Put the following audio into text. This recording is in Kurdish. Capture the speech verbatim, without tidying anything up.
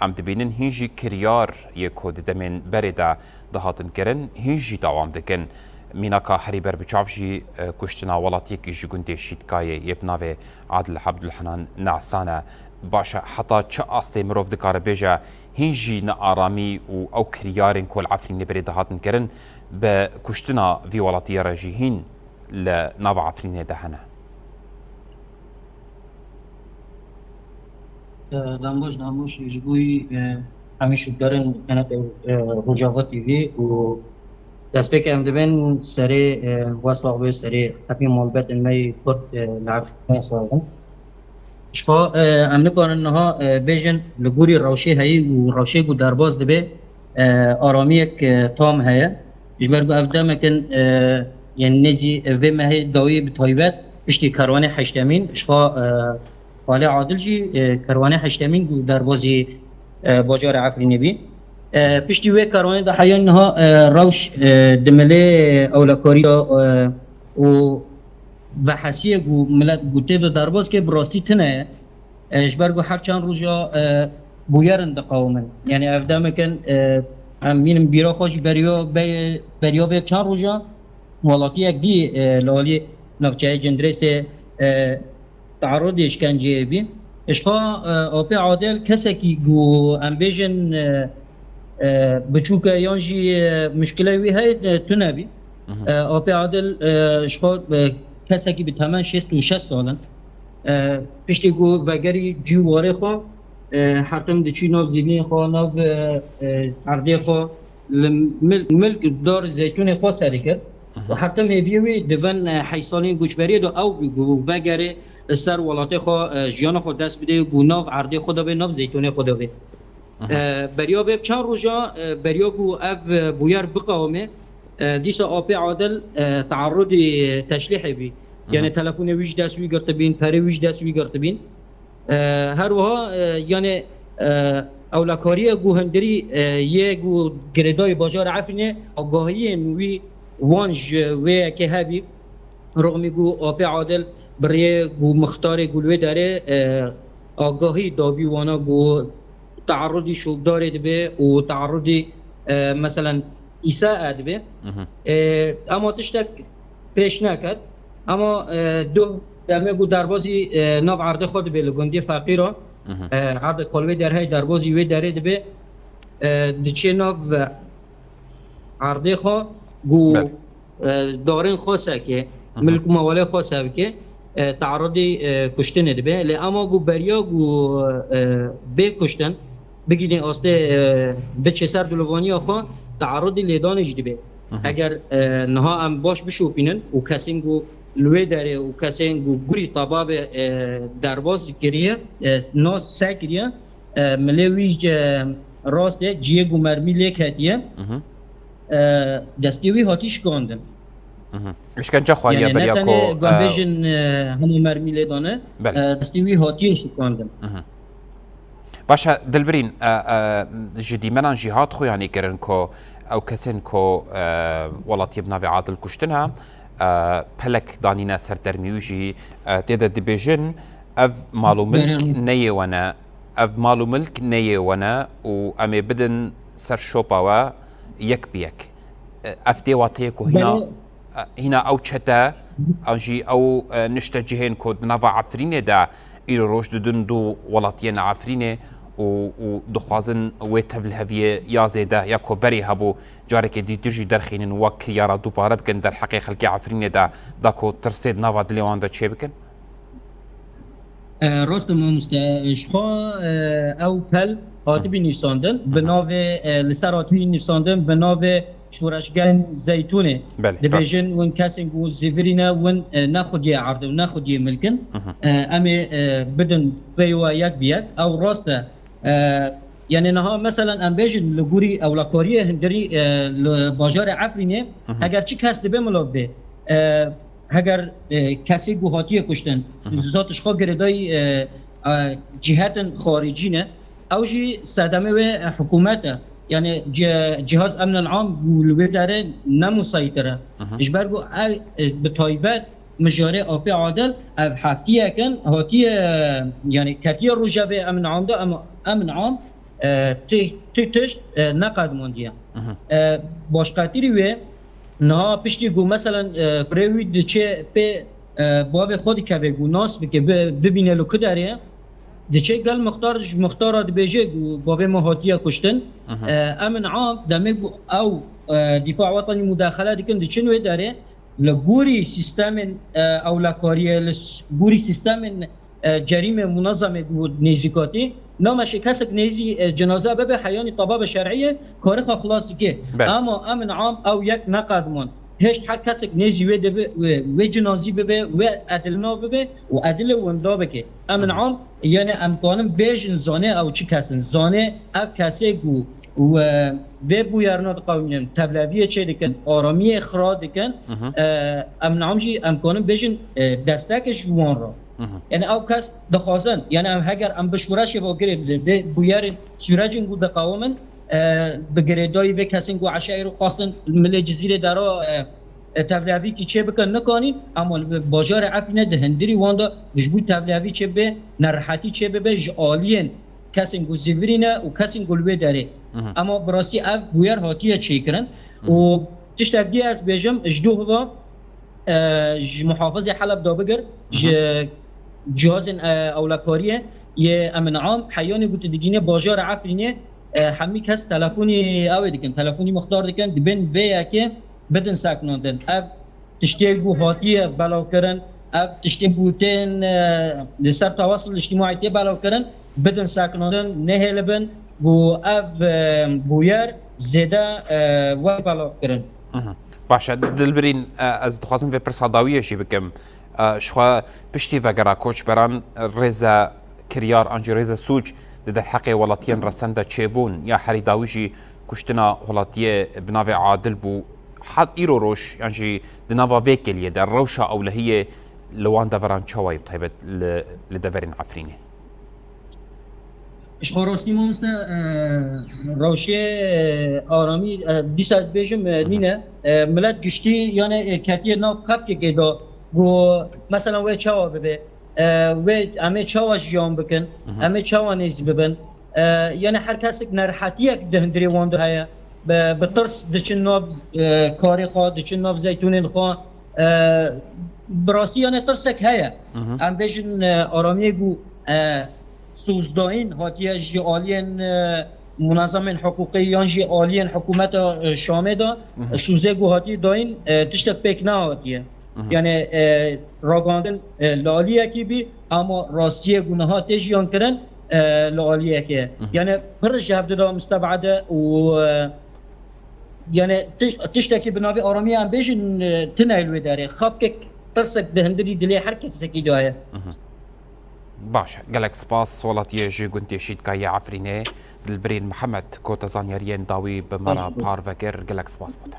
Em dibînin hîn jî kiryar yê ku di demên berê de dihatin kirin, hîn jî dewam dikin. Mînaka herî berbiçav jî, e, kuştina welatiyekî ji gundê Şîtkayê yê bi navê Adil Abdulhanan Nesan e. Baş e, heta çi astê mirov dikare bêje, hîn jî nearamî û ew kiryarên ku li Efrînê berê dihatin kirin, bi kuştina vî welatiyê re jî hîn li nava Efrînê de hene? Dembaş, dembaş ji bo, e, hemî şûkdarên qenata, e, Rojava T V û destpêkê em dibên serê, e, weswax bê serê hemî malbetên me yê Kurd, e, li Efrînê sazin. Ji xwe, e, em nikarin niha, e, bêjin li gorî rewşê heyî û rewşê ku derbas dibe, e, aramiyek, e, tam heye. Ji ber ku ev demek in, e, yên nêzî vê mehê dawî bi taybet piştî kerwanê heştemîn, ji xwe, e, Xalê Adil jî, e, kerwanê heştemîn ku derbazî, e, bajarê Efrînê bî. E, piştî wê kerwanê de heya niha, e, rewş, e, dimile, e, ewlekariya, e, û vehesiyê ku milet ku tê de derbas ke bi rastî tune ye. E, ji ber ku her çend roja, e, bûyerin diqewimin. Yani ev demek in, e, em mînin bîra xwe jî beriya be-, beriya vê çend roja welatiyek dî, e, li alî navçeyê Cindirêsê, e, tearudê îşkenceyê bî. Ji xwe, e, Apê Adil kesekî ku em bêjin, e, e, biçûk e yan jî, e, mişkileyê wî heye, e, tune bî. Mhm. E, Apê Adil, e, ji xwe, e, kesekî bi temen şêst û şeş sal in. E, piştî ku vegerî cî û warê xwe, e, her tim diçî nav zîvinê xwe, nav, e, e, erdê xwe, li mil-, milk dar zeytûnê xwe serî kir. Mhm. Û her tim hêviyê wî di van, e, heysalên goçberiyê de ew bû ku vegerê ser welatê xwe, e, jiyana xwe dest bidê, ku nav erdê xwe de bê, nav zeytûnê xwe de bê. Mhm. E, beriya vê çend roja, e, beriya ku ev, e, bûyer biqewime, e, dîsa Apê Adil, e, tearudî teşlîhê bî. Mhm. Yani telefonê wî ji dest wî girtibîn, perê wî ji dest wî girtibîn. E, her wiha, e, yani, e, ewlekariye ku hundirî, e, yê ku girêdayî bajarê Efrînê agahiyên wî wan ji wê yekê hebî, rixmî ku Apê Adil bi rê ku mixtarê ku li wê derê, e, agahî dabî wana ku tearudî şûkdarê dibe û tearudî, e, meselen îsa e dibe. Mhm. E, ema tiştek pêş neket. Ema, e, duh demê ku derbazî, e, nav erdê xwe dibe li gundê feqîra, Mhm. e, erdê kolvê derhey derbazî wê derê dibe, e, diçê nav erdê xwe ku, Belê. e, darên xwe seke, Mhm. milk û mewalê xwe sevke, e, tearudî, e, kuştinê dibe. Lê ema ku beriya ku, e, bê kuştin, bigînê astê, e, biçê ser dilovaniya xwe, tearudî lêdanê jî dibe. Mhm. Eger, e, niha em baş bişopînin û kesên ku li wê derê û kesên ku gurî tebabê, e, derbas kiriye, e, nas sekiriye, e, milê wî, e, rast e, ciyê ku mermî lê ketiye, Mhm. e, destê wî hatî şikandin. Mhm. Îşkence xwariye Yani ne beriya tenê ku, e, gurbêjin, e, hemû mermî lê dane, Belê. e, destê wî hatiye şikandin. Mhm. Baş e, Dilbirîn, e, e, ji dîmenan jî hat xuyanî kirin ku ew kesên ku, e, welatiyê bi navê Adil kuştine, e, pelek danîne ser termî wî jî, e, tê de dibêjin, ev mal û milk Belê. neyê we ne, ev mal û milk neyê we ne û em ê bidin ser şopa we yek bi yek. E, ev tê wateyê ku hîna Belê. E, hîna ew çete, an jî ew, e, niştecihên ku di nava Efrînê de îro roj didin du welatiyên Efrînê û, û dixwazin wê tevliheviyê ya zêde ya ku berê hebû carekê dîtir jî derxînin, wek kiryara dubare bikin derheqê xelkê Efrînê de, da ku tirsê di nava dilê wan de çêbikin? E, rast e mamoste, ji xwe, e, ew pel hatibî nivîsandin, bi Aha. navê, e, li ser hatibî nivîsandin, bi navê Şoreşgerên Zeytûnê. Belê, Dibêjin rast. Win kesên ku zivirî ne, win, e, ne xwediyê erdê û ne xwediyê milk in. Aha. E, em ê, e, bidin pey we yek bi yek. Ew rast e. E, yani niha meselen em bêjin li gorî ewlekariyê hundirî, e, li bajarê Efrînê, Aha. heger çi kes dibe milav bê, e, heger, e, kesê ku hatiye kuştin, Hı hı. zat ji xwe girêdayî, e, e, cîhetin xaricî ne, ew jî sedemê wê, e, hikûmet e. Yani ci-, cihaz emnel am ku li wê derê ne musaytir e. Hı hı. Ji ber ku ev, e, bi taybet mijarê Apê Adil ev heftiyek in hatiye, e, yani ketiye rojevê emn am de, em, emn am E, ti, ti tişt e, neqedimandiye. E, başqetirî wê niha piştî ku meselen e, kurê wî diçe pê e, bavê xwe dikeve ku nas bike, bi- bibîne li ku derê, diçe gel muxtar, ji muxtara dibêje ku bavê me hatiye kuştin. E, em in am demê ku ew e, dîfa wetanî mudaxele dikin, diçin wê derê, li gorî sîstemên e, ewlekariyê, li s- gorî sîstemên e, cerîmê munezemê ku nêzîkatî, nameşe kesek nêzî e, cenaze bibe, heyanî tebaba şer'î ye, karê xwe xilas dike. Belê. Ama em in am ew yek neqediman. Hêşt her kesek nêzî wê dibe, wê, wê cinazî bibe, wê edilna bibe û edilê winda bike. Em in am, yani em kanin bêjin zanê ew çi kesin. Zanê ev kesê ku we vê bûyerna diqewînin, tevleviyê çê dikin, aramiyê xira dikin, e, em in am jî em kanin bêjin e, destek ji wan re. Yani ew kes dixwazin, yani em heger em bi şoreşê ve girê bi, bi bûyerên sûrecên ku diqewimin, e, bi girêdayî vê kesên ku eşaîr xwestin milê Cizîrê dera e, e, tevlevîkî çê bikin nikanîn, ama li bajarê Efrînê di hindirî wan de ji bo tevlevî çê bibe, nerehetî çê bibe ji aliyên kesên ku zîvirî ne û kesên ku li wê derê. Ama bi rastî ev bûyer hatiye çêkirin û tiştek dî ez bêjim ji dû hiva e, ji muhafizê Heleb da bigir, ji cihazên e, ewlekariyê yê emin am, heyanî ku tu digînê bajara Efrînê, e, hemî kes telefonî ew ê dikin, telefonî muxtar dikin, dibên vê yekê bidin sekinandin. Ev tiştê ku hatiye belavkirin, ev tiştê ku tên e, li ser tewasil ictîmaî tê belavkirin, bidin sekinandin, nehêlibin ku ev e, bûyer zêde e, were belavkirin. Mhm. Baş e, Dilbirîn, e, ez dixwazim vê pirsa dawiyê jî bikim. E, ji xwe piştî vegera koçberan rêze kiryar an jî rêze sûc di derheqê welatiyên resend de çêbûn ya herî dawî jî kuştina welatiyê bi navê Adil bû. Hat îro roj yan jî di nava vê kêliyê de rewşa ewlehiyê li wan deveran çawa ye, bi taybet li, li deverên Efrînê? Ji xwe rastî mamoste, e, rewşê, e, aramî, e, dîsa ez bêjim, e, nîne. E, milet giştî, yani, e, ketiye nav xepkekê de, ku, mesela, wê çawa bibe? E, wê, em ê çawa jiyan bikin? Em ê çawa nêzî bibin? E, yani, her kesek nerehetiyek di hundirê wan de heye. Bi, bi tirs diçin nav, e, karê xwe, diçin nav zeytûnên xwe. E, bi rastî, yani, tirsek heye. Em bêjin, e, aramiyê ku, e, sozdayîn hatiye ji aliyên, e, munezemên hiqûqî yan jî aliyên hikûmeta, e, Şamê de, sozê ku hatiye dayîn, e, tiştek pêk nehatiye. Yani, e, ragandin, e, li aliyekî bî, ama rastiyê ku niha tê jiyan kirin, e, li aliyekê. Yani, pir ji hev dida mistebede û, e, yani, tiş-, tiştekî bi navê aramiye em bêjin, e, tine li wê derê. Xapkek, tirsek di hundirî dilê her kesekî de heye. Baş e. Gelek spas. Welatiyê ji gundê Şîtka yê Efrînê, Dilbirîn Mihemed, ku te zanyariyên dawî bi me re parve kir. Gelek spas bo te.